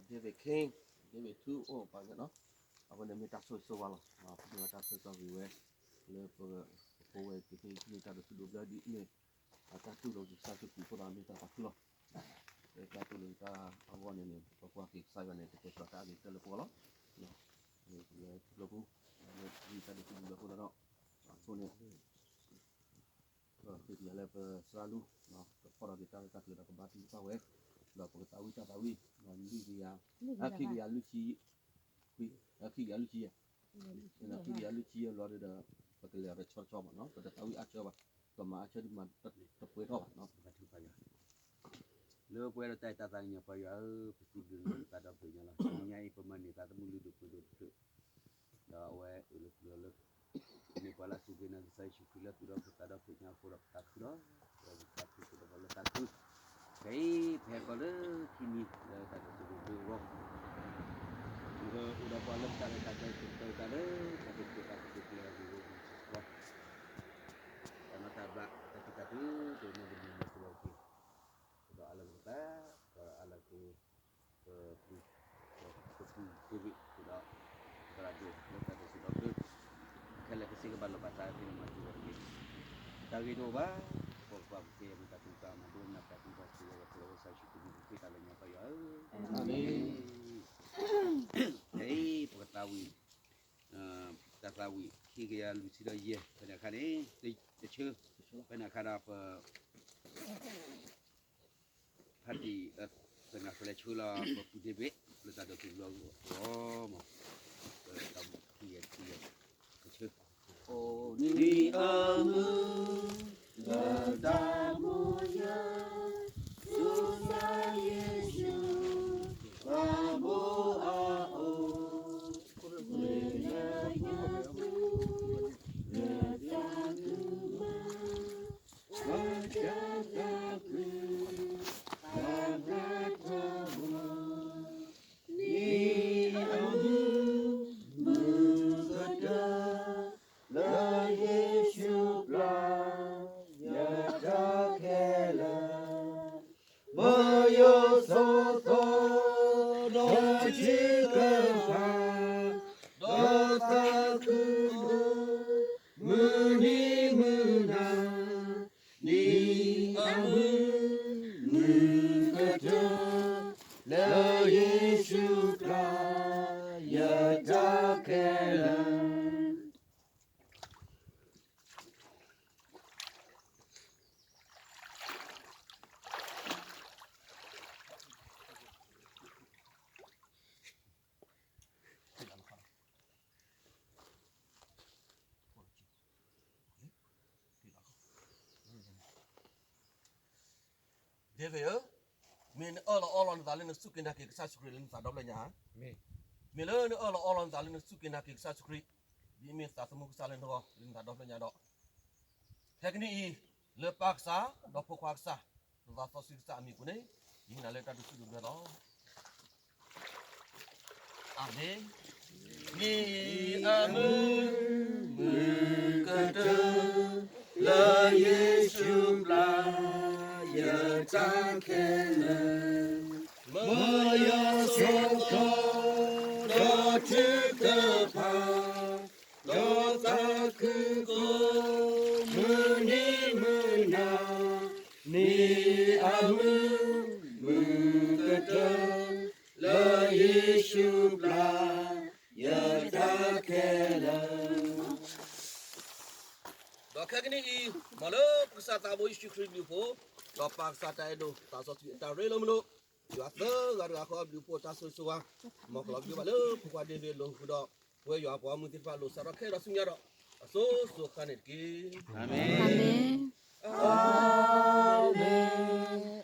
David King, David ထူအိၣ်ပာ်ကနီၤ, အဝဲန့ၣ်မ့ၢ်တၢ်ဆိၣ်ဂ့ၤဆိၣ်ဝါလီၤ. ပဒိၣ်ဝဲတၢ်ဆိၣ်ဂ့ၤဆိၣ်ဝါဝဲလၢပ ပဝဲက့ၤက့ၤတၢ်ဒိးသူၣ်ဒိးဘျၢဒ်အမ့ၢ် အတၢ်တူၢ်လိာ်က့ၤကစၢ်ယ့ၣ်ၡူးခရံာ်အဃိဒီးမ့ၢ်တၢ်သးခုလီၤ. တၢ်တူၢ်လိာ်က့ၤတၢ်အဂီၢ်န့ၣ်န့ၣ် ပကွၢ်က့ၤကစၢ်ယွၤန့ၣ် ကတဲာ်ကတီၤတၢ်အဂ့ၤကတၢၢ်လၢပဂီၢ်လီၤ. လၢပျီပူၤ လၢက့ၤတၢ်ဒိးသူၣ်ဒိးဘျၢအဃိဒီး အဆိန့ၣ် ပဃ့ကညးလၢပသရၣ်လူၢ် ကဖီၣ်ထီၣ်က့ၤတၢ်ရဲၣ်တၢ်ကျဲၤဒီးကဘါထုကဖၣ်ဝဲ, ဒီးပကသးဝံၣ်တၢ်သးဝံၣ် လွံၢ်ကယၤ, အခံကယၤလွံၢ်ဆံ, အခံကယၤလွံၢ်ဆံယဲၢ်, ခံကယၤလွံၢ်ဆံယဲၢ်ဘျီဒီး ပကလဲၤအီၤတဆီတဆီဘၣ်နီၤ, ပတသးဝံၣ်အါဆၢဘၣ်, ပမၤအါဆၢဒ်မၤတပှဲၤထီၣ်ဘၣ်နီၤ. လၢပှဲၤဒီးတၢ်အဲၣ်တၢ်သးကညီၤပၢ်ယွၤဧၢ, ပစံးဘျုးနၤလၢသးဒီဖျၢၣ်ညါလီၤ. တနံၤညါအံၤ ပမၤန့ၢ်သးသမူလုၢ်ဒိၣ်ပှ့ၤဒိၣ်တဖျၢၣ်, ဒီးအဝဲအၢၣ်လီၤကွံာ်အီၤလၢ မ့ၢ်ပှၤလၢအစူၢ်က့ၤနာ်က့ၤကစၢ်ယ့ၣ်ၡူးခရံာ်လၢသူၣ်ဒီဖျၢၣ်သးဒီဖျၢၣ်ညါအဃိဒီး ပသးခုလီၤ. ဒီးပသးခုဃုာ်ဒီးပှၤလၢသးခု, ခဲအံၤပဟဲဃီၤလၢခံမံၤလၢတၢ်ဒိးသူၣ်ဒိးဘျၢအဂီၢ်, ပကအိၣ်ဒီးပှၤလၢပတၢ်ရဲၣ်တၢ်ကျဲၤ ပကတၢၢ်တၢ်လၢတၢ်ဒိးသူၣ်ဒိးဘျၢအဂီၢ် တၢ်နီၢ်တၢ်ဘျး တၢ်ထူးတၢ်တီၤ တၢ်မ့ၢ်တမံၤမ့ၢ်တလီၤက့ၤ, ဒီးအါလၢပကပၤ, ဒီးအါလၢက့ၤ ပ ပပုၢ်ဒ့ဘ့း ဒီး သရၣ်ဒိၣ်လၢတၢ်ဒိးသူၣ်ဒိးဘျၢ, ခဲလၢာ်ကစ့ကဘၣ်လိာ်ဘၣ်သးက့ၤမၤစၢၤဝဲတက့ၢ်. တၢ်ဂ့ၤတအိၣ်ဘၣ်, ပကကွၢ်ပက့ၤမ့ၢ်တၢ်သူၣ်ကၢ်မၤဒိနၢ်ပၢၢ်ဒိဘၣ်စ့ၢ်ကီး ပလီၢ်ဝဲစီဆှံတမံၤပဃ့တၢ်လၢညါပၢ်ယွၤဧၢ, အၤမ့ၣ်. ခဲအံၤပကသးဝံၣ် တၢ်သးဝံၣ်ခံကယၤလွံၢ်ဆံဒီးယဲၢ် ဖဲန့ၣ်အခါန့ၣ် တဆၢ ဖဲန့ၣ်အခါဒီးပ ဖးတံၢ် သနာ်က့လဲၤဆှၢလီၤ ပပုၢ်ဒ့ဘ့း လၢတၢ်ဒိးသူၣ်ဒိးဘျၢအဂီၢ်မး, ပတၢ်မူခံယဲၢ်တဆၢ, အိၣ်နံၤအမုၢ် လၢတၢ်မိၢ်ယၤ သူၣ်စၢ်ယ့ၣ်ၡူး ပှၤဘိအအိၣ် လၢတၢ်သူၣ်မၤ ဘၣ်တၢ်သးခု ဘၣ်ဘျါထီဘိ နံၤအမုၢ် မုၢ်ကတၢၢ် လၢယ့ၣ်ၡူးပျၢ် ယတၢ်ခဲလၢာ် ပယီၤဆီၣ်သီ ဒီးထုကဖၣ် ဒီးသးခု မုၢ်နံၤမုၢ်နၤ နံၤအမုၢ် မုၢ်ကတၢၢ် လၢယ့ၣ်ၡူးပျၢ် ယတၢ်ခဲလၢာ်. ဒ့ဘ့းဧၢ, မ့ၢ်နအၢၣ်လီၤအီလီၤနသးလၢနစူၢ်က့ၤနာ်က့ၤကစၢ်ယ့ၣ်ၡူးခရံာ်လၢနသးဒီဖျၢၣ်ညါဧါ. မ့ၢ်လၢနအၢၣ်လီၤအီလီၤနသးလၢနစူၢ်က့ၤနာ်က့ၤကစၢ်ယ့ၣ်ၡူးခရံာ် ဒ်အမ့ၢ်သးသမူကစၢ်လၢနဂီၢ်လၢနသးဒီဖျၢၣ်ညါဒီး, ခဲကနံၣ်အံၤ လၢပၢ်ကစၢ် ဒီးဖိခွါကစၢ် ဒီးသးစီဆှံကစၢ်အမံၤအပူၤန့ၣ် ယဟ့ၣ်နၤလၢတၢ်ဒိးသူၣ်ဒိးဘျၢလီၤ. အၤမ့ၣ်. နံၤအမုၢ် မုၢ်ကတၢၢ် လၢယ့ၣ်ၡူးပျၢ် ယတၢ်ခဲလၢာ်, မၢယွၤဆိၣ်ဂ့ၤ ဒီးထုကဖၣ် ဒီးသးခုကိး မုၢ်နံၤမုၢ်နၤ, နံၤအမုၢ် မုၢ်ကတၢၢ် လၢယ့ၣ်ၡူးပျၢ် ယတၢ်ခဲလၢာ်. ဒီးခဲကနံၣ်အံၤ မ်လၢပကစၢ်သးဘိယ့ၣ်ၡူးခရံာ်ဘျုးဖှိၣ်, ဒီးပၢ်ကစၢ်တၢ်အဲၣ်ဒိး သးစီဆှံအတၢ်ရ့လိာ်မုာ်လိာ်, ယွၤသၢဂၤတဂၤဃီအဘျုးအဖှိၣ်တၢ်ဆိၣ်ဂ့ၤဆိၣ်ဝါ, မ်ကလီၤဘျုးဘၣ်လၢဖိခွါဒ့ဘ့းအလိၤဃုာ်ဒီး ပဝဲယွၤပှၤဂီၢ်မုၢ်သ့ၣ်တဖၣ်အလိၤ စးထီၣ်ခဲဒီးဆူညါဒီး အစိၤစိၤဃၣ်ဃၣ်န့ၣ်တက့ၢ်. အၤမ့ၣ်. အၤမ့ၣ်.